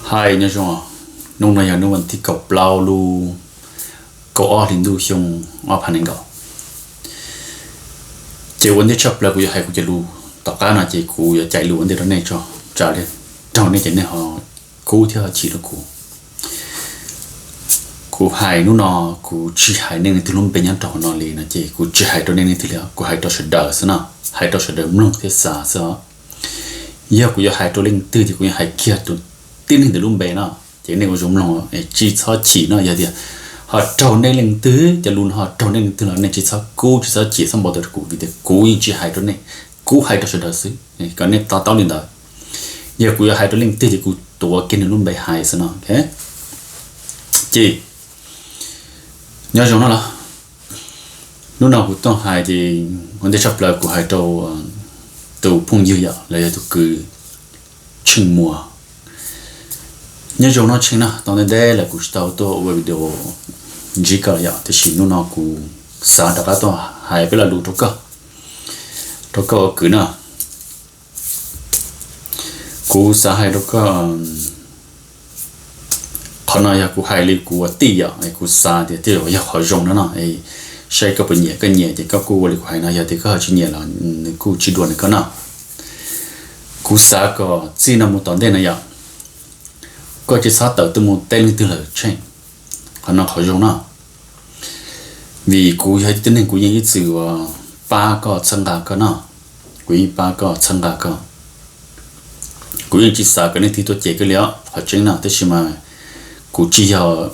Hais nyob zoo, hnub no yog hnub vas thib kaum plaub lub kaum ob hli ntuj xyoo ob phav nees nkaum. Ces ua ntej tshaj plaws kuv yuav hais kuv cov lus tom qab no ces kuv yuav cais lus ua ntej rau nej tso, tsam li raug nej ces nej ho kub thiab ho chim rau kuv. Kuv hais hnub no kuv tsis hais nej leej twg lub npe nyob rau hauv no li no ces kuv tsis hais rau nej leej twg li, kuv hais rau sawv daws xwb no, hais rau sawv daws mloog thiab xav xwb os. Yog kuv yuav hais rau leej twg ces kuv yuav hais kiag tus tib neeg ntawd lub npe no. Ces nej ua zoo mloog, tsis txhob chim no, yog tias ho raug nej leej twg, cov lus no ho raug nej leej twg los nej tsis txhob kub tsis txhob chim txhob npau taws rau kuv, vim tias kuv yeej tsis hais rau nej, kuv hais rau sawv daws xwb, kom nej to taub li ntawd. Yog kuv yuav hais rau leej twg ces kuv tuav kiag nws lub npe hais xwb no. Ces nyob zoo no los, hnub no kuv tuaj hais ces ua ntej tshaj plaws kuv hais rau tus phooj ywg yom, los yog tus kwv Tsheej Muas. Nyob zoo no Tsheej na, tau ntev ntev lawm kuv tsis tau tuaj ua video ntsib koj yom, tiam sis hnub no kuv xav rov qab tuaj hais peb lo lus rau koj, rau koj ua kwv no. Kuv xav hais rau koj, qhov no yog kuv hais li kuv ua tij yom, kuv xav tias tej zaum yog qhov zoo no no, saib koj puas nyiam, koj nyiam ces koj kuj ua li kuv hais no, yog tias koj ho tsis nyiam los nws kuj tsis dua nws koj no. Kuv xav kom txij no mus tom ntej no yom, koj tsis txhob tawm tuaj mus teb leej twg lawm Tsheej. Qhov no qhov zoo no, vim kuv yog ib tug tib neeg kuv yeej ib txwm pab koj txhawb nqa koj no, kuv yeej pab koj txhawb nqa koj. Kuv yeej tsis xav kom leej twg tuaj cem koj li os, qhov tseeb no, tab sis mas kuv tsis yog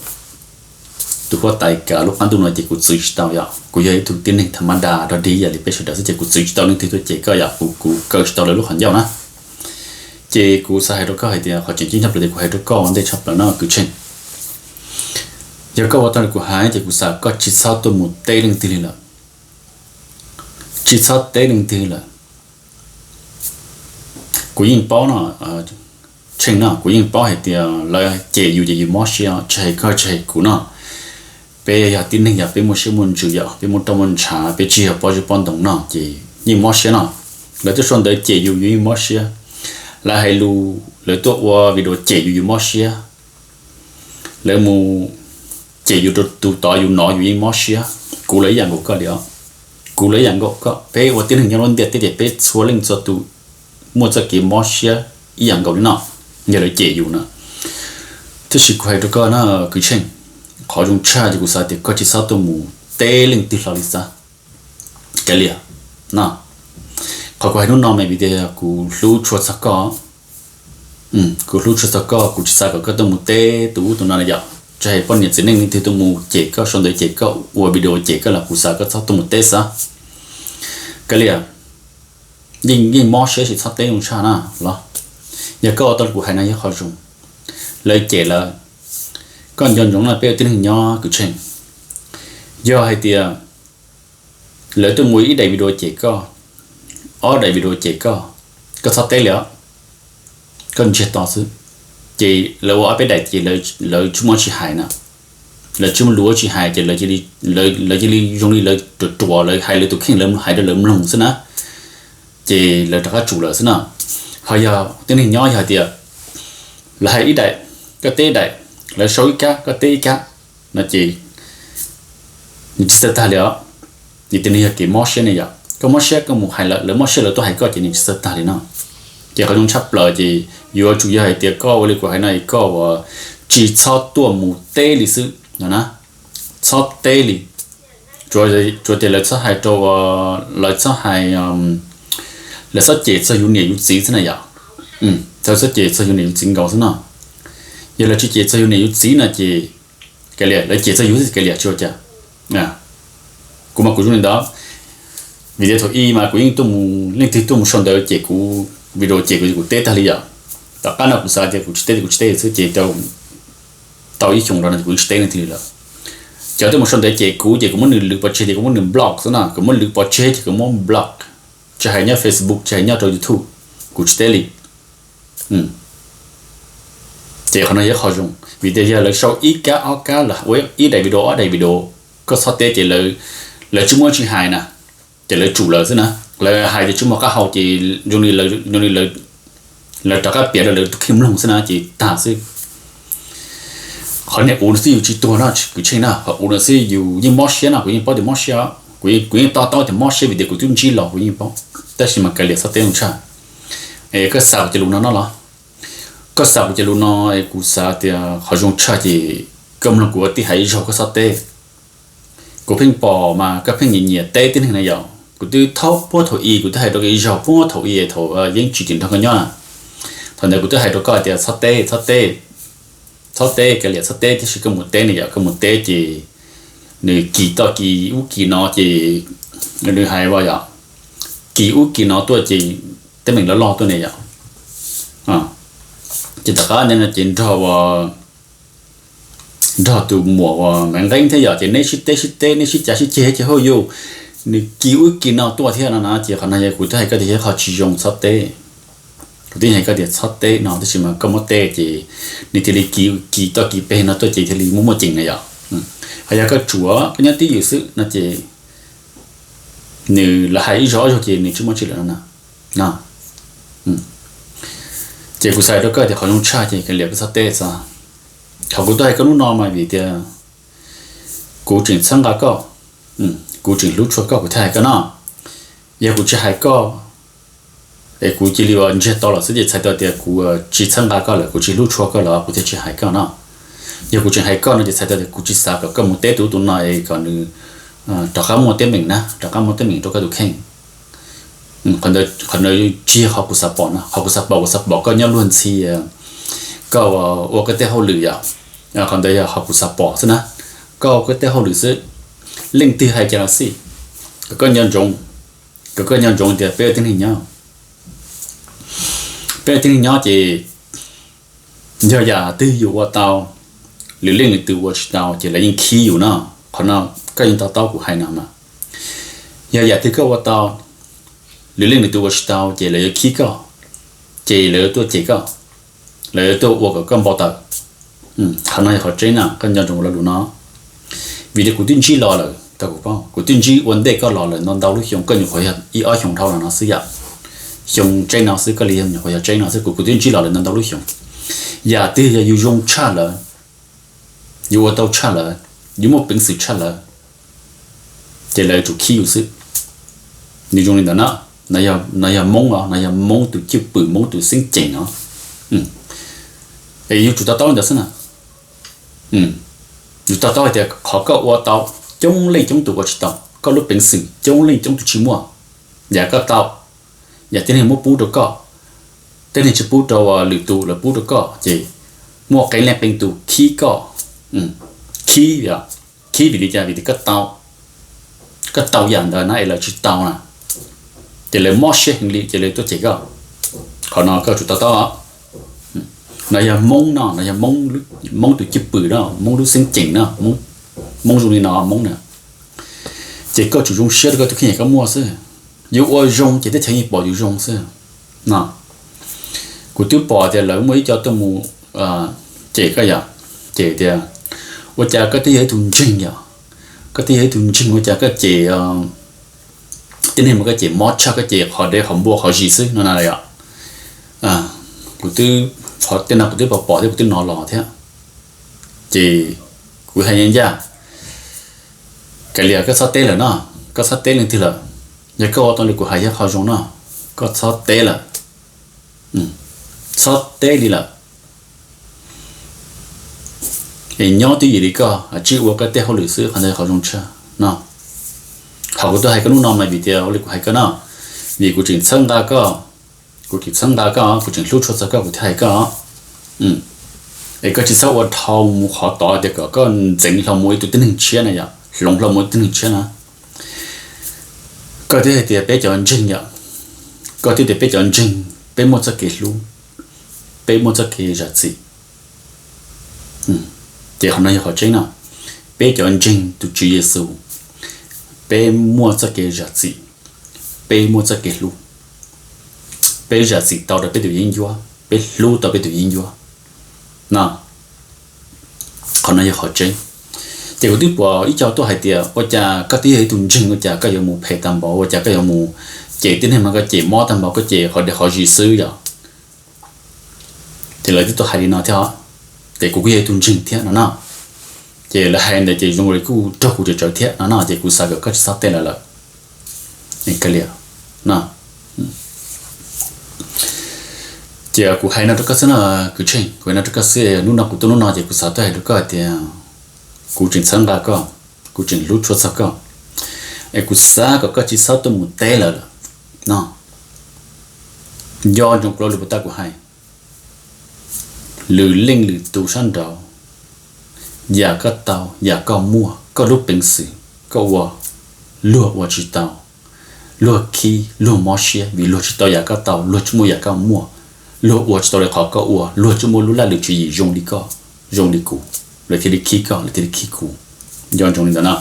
tus huab tais kav lub qab ntuj no ces kuv txwv tsis tau yom, kuv yog ib tug tib neeg tham mab da dog dig ib yam li peb sawv daws xwb ces kuv txwv tsis tau leej twg tuaj cem koj yom, kuv, kuv kaw tsis tau lawv lub qhov ncauj na. Ces kuv xav hais rau koj hais tias qhov tseem ceeb tshaj plaws tias kuv hais rau koj ua ntej tshaj plaws no kwv Tsheej, yog koj ua tau li kuv hais ces kuv xav koj tsis txhob tuaj mus teb leej twg li lawm, tsis txhob teb leej twg li lawm. Kuv yeej paub no, Tsheej no, kuv yeej paub hais tias lawv cem yus ces yus mob siab, tsis hais koj tsis hais kuv no. Peb yog tib neeg yog peb muaj siab muaj ntsws yom, peb muaj roj muaj ntshav, peb tsis yog pob zeb pob ntoo no ces yeej mob siab no. Lawv tuaj sau ntawv cem yus yus yeej mob siab, lawv hais lus lawv tuaj ua video cem yus yus mob siab, lawv mus cem yus rau tus tod yus nov yus yeej mob siab. Kuv los ib yam nkaus koj li os, kuv los ib yam nkaus koj, peb ua tib neeg nyob lub ntiaj teb ces peb txhua leej txhua tus muaj txoj kev mob siab ib yam nkaus li no, yog lawv cem yus na. Tab sis kuv hais rau koj na kwv Tsheej, qhov zoo tshaj ces kuv xav tias koj tsis txhob tuaj mus teb leej twg hlo li xwb. Kav liam no, qhov kuv hais hnub no mas vim tias kuv hlub tshua txog koj, kuv hlub tshua txog koj, kuv tsis xav kom koj tuaj mus teb tus ub tus no yom, tsis hais poj niam txiv neej leej twg tuaj mus cem koj, sau ntawv cem koj, ua video cem koj los kuv xav koj txhob tuaj mus teb xwb. Kav liam, yeej, yeej mob siab sis txhob teb zoo tshaj na los. Yog koj ua tau li kuv hais no yog qhov zoo, lawv cem lawv, koj nco ntsoov no peb ua tib neeg nyob kwv Tsheej, yog hais tias lawv tuaj mus ib daim video cem koj, ob daim video cem koj, koj txhob teb li os, koj ntsiag to xwb. Ces lawv ua ob peb daim ces lawv tsis muaj tsis hais na, lawv tsis muaj lus tsis hais ces lawv cia li zoo li lawv ruam ruam, lawv hais lawv tus kheej, lawv hais rau lawv mloog xwb na, ces lawv rov qab tsum lawm xwb na. Ho yog tib neeg nyob yog hais tias lawv hais ib daim, koj teb ib daim, lawv sau ib kab koj teb ib kab no ces nws tsis txawj tag li os. Ces tej no yog kev mob siab ne yom, koj mob siab koj mus hais lawv, lawv mob siab lawv tuaj hais koj ces nws tsis txawj tag li no. Ces qhov zoo tshaj plaws ces yuav tsum yog hais tias koj ua li kuv hais no es koj ua tsis txhob tuaj mus teb li xwb no na, txhob teb li. Tsuas tias lawv txhob hais rau, lawv txhob hais, lawv txhob cem txog yus niam yus txiv xwb na yom. Lawv txhob cem txog yus niam yus txiv nkaus xwb no. Yog lawv tsis cem txog yus niam yus txiv no ces kav liam, lawv cem txog yus xwb kav liam tsis ua cas. Kuv mas kuv zoo li ntawd, vim tias thaum ub mas kuv yeej tuaj mus, leej twg tuaj mus sau ntawv cem kuv, video cem kuv, kuv teb tag li yom. Tom qab no kuv xav tias kuv tsis teb, kuv tsis teb xwb ces tau ib xyoos los no kuv tsis teb leej twg li lawm. Cov tuaj mus sau ntawv cem kuv ces kuv muab nws lwv pov tseg ces kuv muab nws block xwb na, kuv muab lwv pov tseg ces kuv muab block, tsis hais nyob Facebook tsis hais nyob rau YouTube, kuv tsis teb li. Ces qhov no yog qhov zoo, vim tias yog lawv sau ib kab ob kab los ua ib daim video ob daim video, koj txhob teb ces lawv tsis muaj tsis hais na, ces lawv tsum lawv xwb na. Lawv hais tias tsis muaj qab hau ces zoo li lawv rov qab piav rau lawv tus kheej mloog xwb na ces tag xwb. Qhov niag uv no xwb yus tsis tuag no, kwv tsheej na, qhov uv no xwb yus yeej mob siab no, kuv yeej paub tias mob siab, kuv yeej to taub tias mob siab vim tias kuv twb ntsib los kuv yeej paub. Tab sis mas kav liam txhob teb zoo tshaj. Es koj xav kuv cov lus no no los? Koj xav kuv cov lus no es kuv xav tias qhov zoo tshaj ces koj mloog kuv ua tib hais ib zaug koj txhob teb. Kuv pheej pom mas koj pheej nyiam nyiam teb tib neeg na yom. Kuv twb thaum puag thaum i kuv twb hais rau koj ib zaug puag thaum i thaum yeeb tsis tim nrog koj nyob na. Thaum ntawd kuv twb hais rau koj tias txhob teb, txhob teb, txhob teb, kav liam txhob teb, tiam sis koj mus teb ne yom, koj mus teb ces nws kis toj kis ub kis no ces nws hais yom, kis ub kis no tuaj ces teeb meem loj loj tuaj ne yom. Ces tom qab ntawd no ces nrog ua nrog tus muam uas Maiv Nqeeb thiab yom, ces neb sib teb sib teb, neb sib cav sib ceg ces hauj yus, nws kis ub kis no tuaj thiab no na, ces qhov no yog kuv twb hais koj tias yog qhov tsis zoo txhob teb. Kuv twb hais koj tias txhob teb no tab sis mas koj muab teb ces nws thiaj li kis kis toj kis peg no tuaj ces thiaj li muaj muaj ceem na yom. Ho yog koj tsuav koj nyob tib ywm xwb no ces nws lawv hais ib zaug ob zaug ces nws tsis muaj tsi lawm no na. Ces kuv xav rau koj tias qhov zoo tshaj ces kav liam koj txhob teb xwb. Qhov kuv tuaj hais koj hnub no mas vim tias kuv tseem txhawb nqa koj, kuv tseem hlub tshua koj kuv thiaj hais koj no. Yog kuv tsis hais koj es kuv cia li ua ntsiag to los xwb ces txhais tau tias kuv tsis txhawb nqa koj lawm, kuv tsis hlub tshua koj los kuv thiaj tsis hais koj no. Yog kuv tseem hais koj no ces txhais tau tias kuv tsis xav kom koj mus teb tus ub tus no es kom nws rov qab muaj teeb meem na, rov qab muaj teeb meem rau koj tus kheej. Qhov ntawd tsis yog qhov kuv xav pom no, qhov kuv xav pom, kuv xav pom koj nyob luag ntxhi, koj ua koj tej hauj lwm yom. Qhov ntawd yog qhov kuv xav pom xwb na, koj ua koj tej hauj lwm xwb. Leej twg hais cas los xij, kom koj nco ntsoov, kom koj nco ntsoov tias peb ua tib neeg nyob, peb ua tib neeg nyob ces yog yam twg yus ua tau, lwm leej lwm tus ua tsis tau ces lawv yeej khib yus no. Qhov no koj yeej to taub kuv hais no mas, yog yam twg koj ua tau, lwm leej lwm tus ua tsis tau ces lawv yuav khib koj, ces lawv yuav tuaj cem koj, lawv yuav tuaj ua kom koj npau taws. Qhov no yog qhov tseeb na, koj nco ntsoov kuv lo lus no. Vim tias kuv twb ntsib los lawm, tau kuv paub, kuv twb ntsib ua ntej koj los lawm ntau ntau lub xyoo, koj nyuam qhuav yog ib ob xyoos dhau los no xwb yom. Xyoo tseeb no xwb, koj li nyuam qhuav yog tseeb no xwb, kuv kuv twb ntsib los lawm ntau ntau lub xyoo. Yam twg yog yus zoo tshaj lawv, yus ua tau tshaj lawv, yus muaj peev xwm tshaj lawv, ces lawv yuav tsum khib yus xwb. Nws zoo li ntawd na. No yog Hmoob os, no yog Hmoob tus cwj pwm, Hmoob tus xeeb ceem os. Es yuav tsum to taub li ntawd xwb na. Yus to taub hais tias qhov koj ua tau, coob leej coob tus ua tsis tau, koj lub peev xwm coob leej coob tus tsis muaj. Yam koj tau, yam tib neeg muab pub rau koj, tib neeg tsis pub rau lwm tus, lawv pub rau koj ces muaj qee leej qee tus khib koj. Khib, khib vim li cas? Vim tias koj tau, koj tau yam ntawd na es lawv tsis tau na, ces lawv mob siab heev li ces lawv tuaj cem koj. Qhov no koj tsum to taub. No yog Hmoob no, no yog Hmoob tus cwj pwm no, Hmoob lub xeeb ceem no, Hmoob zoo li no Hmoob na. Ces koj tsum zoo siab rau koj tus kheej, koj muaj xwb. Yus ua zoo ces teb chaws yeej pom yus zoo xwb. No, kuv twb pom tias lawv muaj ib co tuaj mus cem koj yom, cem tias ua cas koj twb yog ib tug ntseeg yom, koj twb yog ib tug ntseeg ua cas koj cem tib neeg mas koj cem mob tshaj, koj cem qhov dev qhov npua qhov zis xwb no na yom. Kuv twb, qhov tej no kuv twb pom pom thiab kuv twb hnov los thiab. Ces kuv hais ncaj ncaj, kav liam koj txhob teb lawm no, koj txhob teb leej twg lawm. Yog koj ua tau li kuv hais yog qhov zoo no, koj txhob teb lawm, txhob teb li lawm. Es nyob twj ywm li koj, tsij ua koj tej hauj lwm xwb, qhov ntawd qhov zoo tshaj no. Qhov kuv tuaj hais koj hnub no mas vim tias ua li kuv hais koj no, vim kuv tseem txhawb nqa koj, kuv tseem txhawb nqa koj, kuv tseem hlub tshua txog koj kuv thiaj hais koj. Es koj tsis txhob ua dhau mus qhov tod tias kom koj ntxeev hlo mus ib tug tib neeg tshiab na yom, hloov hlo mus ib tug tib neeg tshiab na. Koj twb hais tias peb cov ntseeg yom, koj twb tias peb cov ntseeg, peb muaj txoj kev hlub, peb muaj txoj kev zam txim. Ces qhov no yog qhov tseeb no, peb cov ntseeg tus Tswv Yexus, peb muaj txoj kev zam txim, peb muaj txoj kev hlub, peb zam txim tau rau peb tus yeeb ncuab, peb hlub tau peb tus yeeb ncuab no. Qhov no yog qhov tseeb. Ces kuv twb pom ib co tuaj hais tias ua cas koj twb yog ib tug ntseeg ua cas koj yuav mus phem tag npaum, ua cas koj yuav mus cem tib neeg mas koj cem mob tag npaum, koj cem qhov dev qhov zis xwb yom. Ces lawv twb tuaj hais li no thiab, ces kuv kuj yog ib tug ntseeg thiab no no. Ces lawv hais ntawd ces zoo li kuj raug kuv tsawm tsawv thiab no no, ces kuv xav kom koj tsis txhob teb lawv lawm. Kawg li no. Ces kuv hais no rau koj xwb no, kwv Tsheej, kuv hais no rau koj xwb. Hnub no kuv tuaj hnub no ces kuv xav tuaj hais rau koj tias kuv tseem txhawb nqa koj, kuv tseem hlub tshua txog koj, es kuv xav kom koj tsis txhob tuaj mus teb lawv lawm no. Nco ntsoov kuv lo lus puas tau kuv hais. Lwm leej lwm tus sab nraud, yam koj tau, yam koj muaj, koj lub peev xwm, koj ua, luag ua tsis tau. Luag khib, luag mob siab vim luag tsis tau yam koj tau, luag tsis muaj yam koj muaj, luag ua tsis tau li qhov koj ua, luag tsis muaj lub laj lwm tswv yim zoo li koj, zoo li kuv, lawv thiaj li khib koj, lawv thiaj li khib kuv. Nco ntsoov li ntawd na.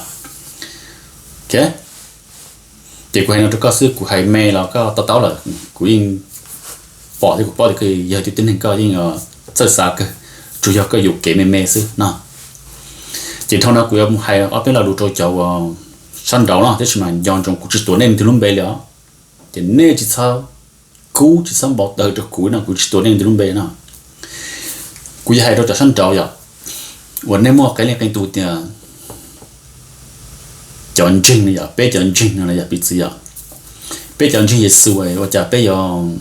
Ces kuv hais no rau koj xwb, kuv hais me los koj to taub lawm, kuv yeej pom thiab kuv paub tias koj yog ib tug tib neeg koj yeej txawj xav kawg, tsuas yog koj yuam kev me me xwb no. Ces dhau no kuv yuav mus hais ob peb lo lus rau cov uas sab nraud no, tab sis mas nco ntsoov kuv tsis tuav nej leej twg lub npe li os. Ces nej tsis txhob, kub tsis txhob npau taws rau kuv no, kuv tsis tuav nej leej twg lub npe no. Kuv yuav hais rau cov sab nraud yom, uas nej muaj qee leej qee tus tias cov ntseeg no yom, peb cov ntseeg no yom, piv txwv yom, peb cov ntseeg Yexus ua cas peb yuav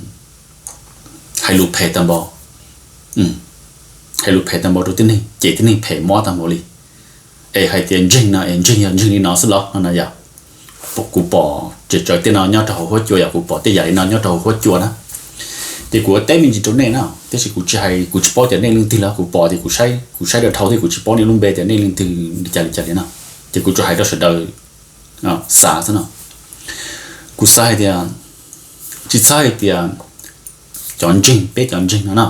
hais lus phem tag npaum, hais lus phem tag npaum rau tib neeg, cem tib neeg phem mob tag npaum li, es hais tias ntseeg no es ntseeg yog ntseeg li no xwb los no na yom. Kuv pom tsawm tsawv tej no nyob rau hauv huab cua yom, kuv pom tej yam li no nyob rau hauv huab cua na. Ces kuv teb me ntsis rau nej na, tab sis kuv tsis hais, kuv tsis paub tias nej leej twg los kuv pom tias kuv saib, kuv saib dhau thiab kuv tsis paub nej lub npe tias nej leej twg li cas li cas li no. Ces kuv tsuas hais rau sawv daws xav xwb no. Kuv xav hais tias, tsis txhob hais tias cov ntseeg, peb cov ntseeg no na,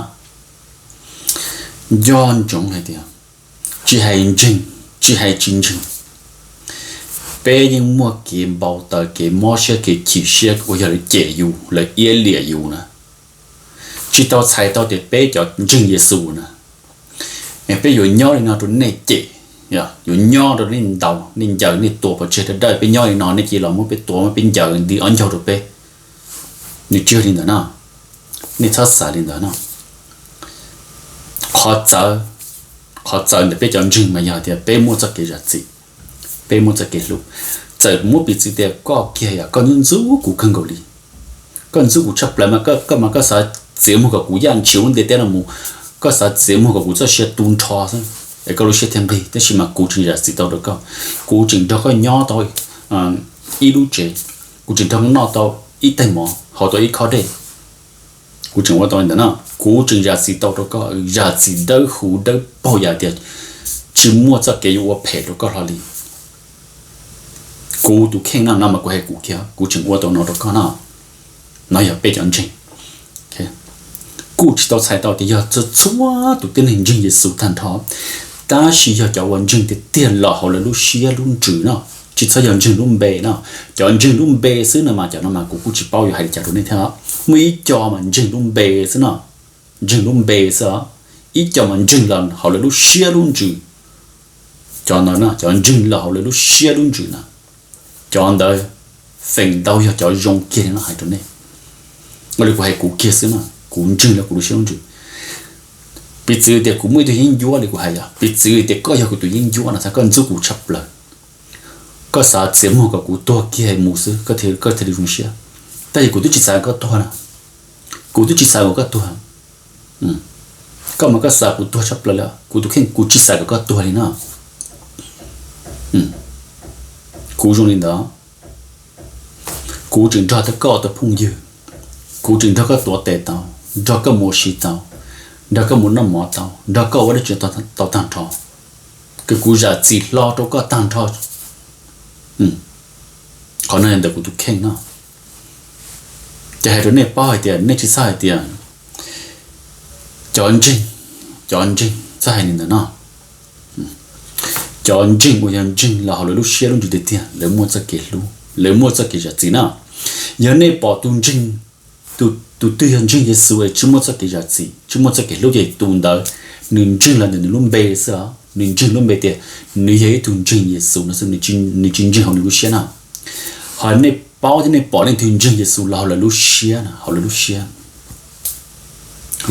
nco ntsoov hais tias tsis hais ntseeg, tsis hais tsis ntseeg, peb yeej muaj kev npau taws, kev mob siab, kev chim siab uas yog lawv cem yus, lawv iab liam yus na. Tsis tau txhais tau tias peb cov ntseeg Yexus na, peb yuav nyob li no rau nej cem, yuav nyob rau nej ntaus, nej ncaws, nej tua pov tseg dawb dawb, peb nyob li no nej cia li los muab peb tua, muab peb ncaws nti ob ncaug rau peb. Nws tsis yog li ntawd no, nej txhob xav li ntawd no. Qhov txawv, qhov txawv ntawm peb cov ntseeg mas yog tias peb muaj txoj kev zam txim, peb muaj txoj kev hlub. Txawm muab piv txwv tias koj kiag yom, koj ntxub ntxub kuv kawg nkaus li, koj ntxub kuv tshaj plaws mas koj mas koj xav txiav muag kom kuv yaj ntshis lub ntiaj teb no mus, koj xav txiav muag kom kuv txoj sia tu nrho xwb es koj lub siab thiaj nqig, tab sis mas kuv tseem zam txim tau rau koj. Kuv tseem nrog koj nyob tau ib lub tsev, kuv tseem nrog koj noj tau ib teeg mov, haus tau ib khob dej. Kuv tseem ua tau li ntawd no, kuv tseem zam txim tau rau koj, zam txim dawb huv dawb paug yam tias tsis muaj txoj kev yuav ua phem rau koj hlo li. Kuv tus kheej no no mas kuv hais kuv kiag, kuv tseem ua tau no rau koj no. No yog peb cov ntseeg. Kuj tsis tau txhais tau tias yog txhua txhua tus tib neeg ntseeg Yexus tag nrho, tab sis yog cov uas ntseeg tiag tiag los hauv lawv lub siab lub ntsws no, tsis txhob yog ntseeg lub npe no. Cov ntseeg lub npe xwb no mas cov no mas kuv kuj tsis paub yuav hais li cas rau nej thiab. Muaj ib co mas ntseeg lub npe xwb no, ntseeg lub npe xwb os. Ib co mas ntseeg los hauv lawv lub siab lub ntsws. Cov ntawd no, cov ntseeg los hauv lawv lub siab lub ntsws na, cov ntawd feem ntau yog cov zoo kiag li no hais rau nej. Ua li kuv hais kuv kiag xwb no, kuv ntseeg los kuv lub siab lub ntsws. Piv txwv tias kuv muaj ib tug yeeb ncuab li kuv hais yom, piv txwv tias koj yog kuv tus yeeb ncuab no, txhob koj ntxub kuv tshaj plaws, koj xav txiav muag kom kuv tuag kiag mus xwb, koj thiaj li zoo siab. Tab sis kuv twb tsis xav kom koj tuag na, kuv twb tsis xav kom koj tuag. Koj mas koj xav kuv tuag tshaj plaws li, kuv tus kheej kuv tsis xav kom koj tuag li no. Kuv zoo li ntawd, kuv tseem nrog koj ua tau phooj ywg, kuv tseem nrog koj tuav tes tau, nrog koj mus ua si tau, nrog koj mus noj mov tau, nrog koj ua dab tsi tau tag nrho, kuv zam txim hlo rau koj tag nrho. Qhov no yog ntawm kuv tus kheej no. Ces hais rau nej paub hais tias nej tsis txhob hais tias cov ntseeg, cov ntseeg txhob hais li ntawd no. Cov ntseeg uas yog ntseeg los hauv lawv lub siab lub ntsws tiag tiag, lawv muaj txoj kev hlub, lawv muaj txoj kev zam txim na. Yog nej pom tus ntseeg, tus twg yog ntseeg Yexus es tsis muaj txoj kev zam txim, tsis muaj txoj kev hlub ces tus ntawd nws ntseeg los ntawm nws lub npe xwb os, nws ntseeg lub npe tias nws yog ib tug ntseeg Yexus no xwb, nws tsis ntseeg hauv nws lub siab na. Ho nej paub thiab nej pom leej twg ntseeg Yexus los hauv lawv lub siab, hauv lawv lub siab,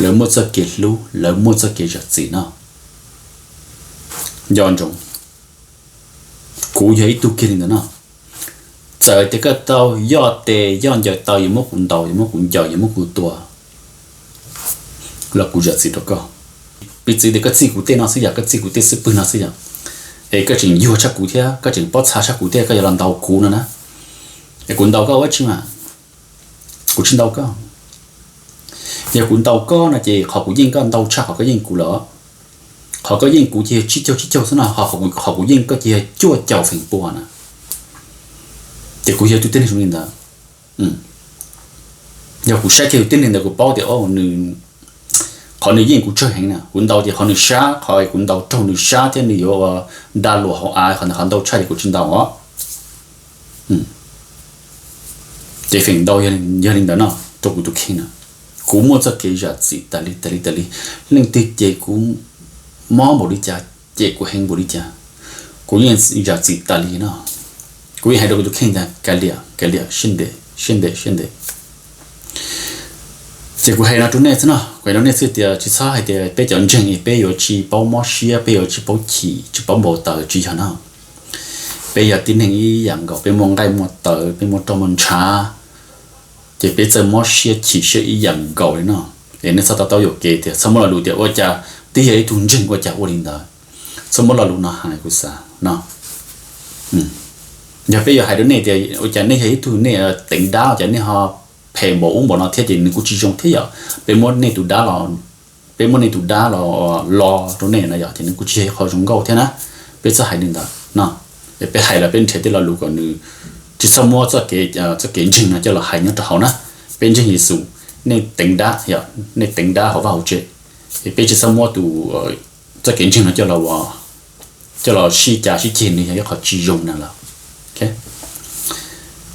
lawv muaj txoj kev hlub, lawv muaj txoj kev zam txim no. Nco ntsoov, Kuv yog ib tug kiag li ntawd no. Txawm tias koj tau yoj tes yoj ncaws taw yuav muab kuv ntaus, yuav muab kuv ncaws, yuav muab kuv tua los kuv zam txim rau koj. Piv txwv tias koj txij kuv tej no xwb yom, koj txij kuv tej xub pwg no xwb yom, es koj tseem yuag tshaj kuv thiab koj tseem pob txha tshaj kuv thiab koj yuav los ntaus kuv no na, es kuv ntaus koj ua tsi mas? Kuv tsis ntaus koj. Yog kuv ntaus koj no ces qhov kuv yeej koj ntau tshaj qhov koj yeej kuv lawm. Qhov koj yeej kuv ces yog tsib caug tsib caug xwb no, qhov kuv yeej koj ces yog cuaj caum feem pua na. Ces kuv yog tus tib neeg zoo li ntawd. Yog kuv saib kiag tus tib neeg ntawd kuv paub tias nws, qhov nws yeej kuv tsawg heev na, kuv ntaus ces qhov nws sab, qhov kuv ntaus raug nws sab thiab nws yuav ua da luam hauv av, qhov ntawd qhov ntau tshaj ces kuv tsis ntaus os. Ces feem ntau yog li ntawd no, rau kuv tus kheej na, kuv muaj txoj kev zam txim tas li tas li tas li. Leej twg cem kuv mob npaum li cas, cem kuv heev npaum li cas, kuv yeej zam txim tas li no. Kuv yeej hais rau kuv tus kheej tias kav liam, kav liam, siab ntev, siab ntev, siab ntev. Ces kuv hais no rau nej xwb no, kuv hais rau nej xwb tias tsis txhob hais tias peb cov ntseeg peb yuav tsis paub mob siab, peb yuav tsis paub chim, tsis paub npau taws, tsis yog no. Peb yog tib neeg ib yam nkaus, peb muaj nqaij muaj tawv, peb muaj roj muaj ntshav, ces peb txawj mob siab chim siab ib yam nkaus li no. Es nej txhob to taub yuam kev tias, txhob muab lo lus tias ua cas twb yog ib tug ntseeg ua cas ua li ntawd. Txhob muab lo lus no hais kuv xav no. Yog peb yuav hais rau nej tias ua cas nej yog ib tug nej teev dab ua cas nej ho phem npaum ub npaum no thiab ces nws kuj tsis zoo thiab yom. Peb muab nej tus dab los, peb muab nej tus dab los, los rau nej no yom, ces nws kuj tsis yog ib qho zoo nkauj thiab na. Peb txhob hais li ntawd no. Peb hais los peb nrhiav tej lo lus kom nws tsis txhob muab txoj kev, txoj kev ntseeg no coj los hais nyob rau hauv na. Peb ntseeg Yexus, nej teev dab yom, nej teev dab hauv vaj hauv tsev, es peb tsis txhob muab tus, txoj kev ntseeg no coj los, coj los sib cav sib ceg, nws yog ib qho tsis zoo na lawm.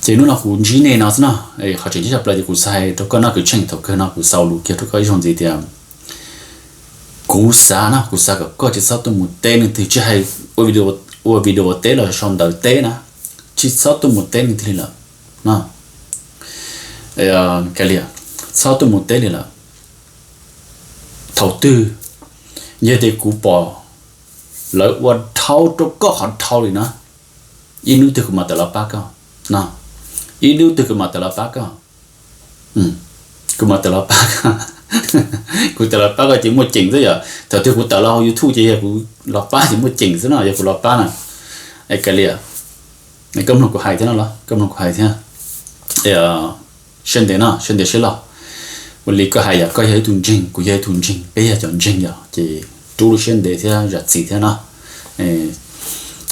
Ces hnub no kuv ntsib nej no xwb no, qhov tseem ceeb tshaj plaws ces kuv xav hais rau koj no kwv tsheej, thaum kawg no kuv xaus lus kiag rau koj ib zaug ntxiv tias kuv xav no, kuv xav kom koj tsis txhob tuaj mus teb leej twg, tsis hais ua video teb los sau ntawv teb na, tsis txhob tuaj mus teb leej twg li lawm no. Kav liam, txhob tuaj mus teb li lawm. Thaum twg yog tias kuv pom lawv ua dhau rau koj qhov dhau li na, ib hnub twg kuv mam tawm los pab koj no. Ib hnub twg kuv mam tawm los pab koj. Kuv mam tawm los pab koj. Kuv tawm los pab koj ces muaj ceem xwb yom. Thaum twg kuv tawm los hauv YouTube ces yog kuv los pab ces muaj ceem xwb no, yog kuv los pab na. Kav liam, koj mloog kuv hais thiab no los, koj mloog kuv hais thiab. Siab ntev no, siab ntev siab loj. Ua li koj hais yom, koj yog ib tug ntseeg, kuv yog ib tug ntseeg, peb yog cov ntseeg yom, ces rub lub siab ntev thiab zam txim thiab no.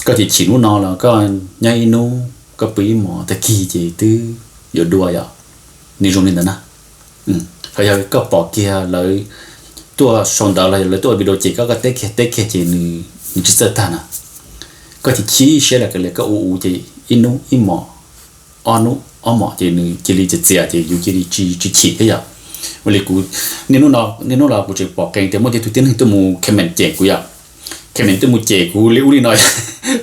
Koj chim chim hnub no los koj nyob ib hnub, koj pw ib hmos, tag kis ces twb yuav dua yom. Nws zoo li ntawd na. Ho yog koj pom kiag lawv tuaj sau ntawv los yog lawv tuaj ua video cem koj, koj teb kiag teb kiag ces nws tsis txawj tag na. Koj chim chim siab los kav liam, koj ua ua ces ib hnub ib hmos, ob hnub ob hmos ces nws cia li txias txias ces yus cia li tsis chim thiab yom. Ua li kuv, niaj hnub no, niaj hnub no kuv tseem pom qees tias muaj tej tug tib neeg tuaj mus comment cem kuv yom. Comment tuaj mus cem kuv li ub li no.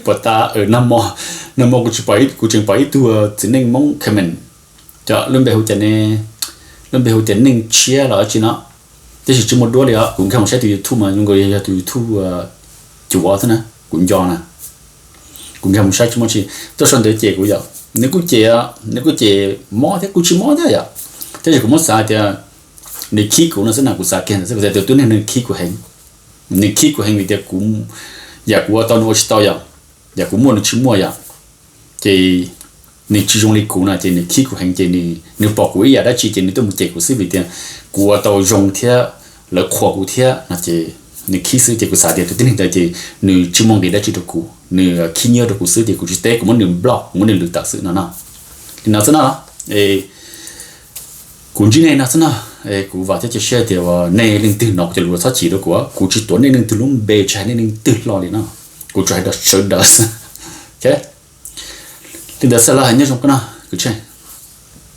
Puas tas, nag hmo, nag hmo kuv tseem pom ib tug txiv neej Hmoob comment, cov lub npe hu cas ne, lub npe hu tias Neej Tshiab los dab tsi no, tab sis tsis muaj duab li os. Kuv nkag mus saib tus YouTube mas zoo nkaus yog tus YouTube cuav xwb na, kuv nco na. Kuv nkag mus saib tsis muaj tsi, tuaj sau ntawv cem kuv yom. Nws kuj cem, nws kuj cem mob thiab, kuj tsis mob thiab yom. Tab sis kuv muab xav tias nws khib kuv no xwb na, kuv xav kiag ntawd xwb, kuv xav tias tus tib neeg nws khib kuv heev. Nws khib kuv heev vim tias kuv, yam kuv ua tau nws ua tsis tau yom, yam kuv muaj nws tsis muaj yom. Ces nws tsis zoo li kuv no ces nws khib kuv heev ces nws pom kuv ib yam dab tsi ces nws tuaj mus cem kuv xwb vim tias kuv ua tau zoo thiab lawv qhuas kuv thiab no ces nws khib xwb. Ces kuv xav tias tus tib neeg ntawd ces nws tsis muaj nqis dab tsi rau kuv, nws khib nyiab rau kuv xwb ces kuv tsis teb, kuv muab nws block, kuv muab nws lwm tawm xwb no no. Li no xwb no. Kuv ntsib nej no xwb no. Kuv vam thiab cia siab tias nej leej twg hnov kuv cov lus txhob chim rau kuv, kuv tsis tuav nej leej twg lub npe, tsis hais nej leej twg hlo li no. Kuv tsuas hais rau sawv daws xwb. Li ntawd xwb los hais nyob zoo koj no kwv tsheej.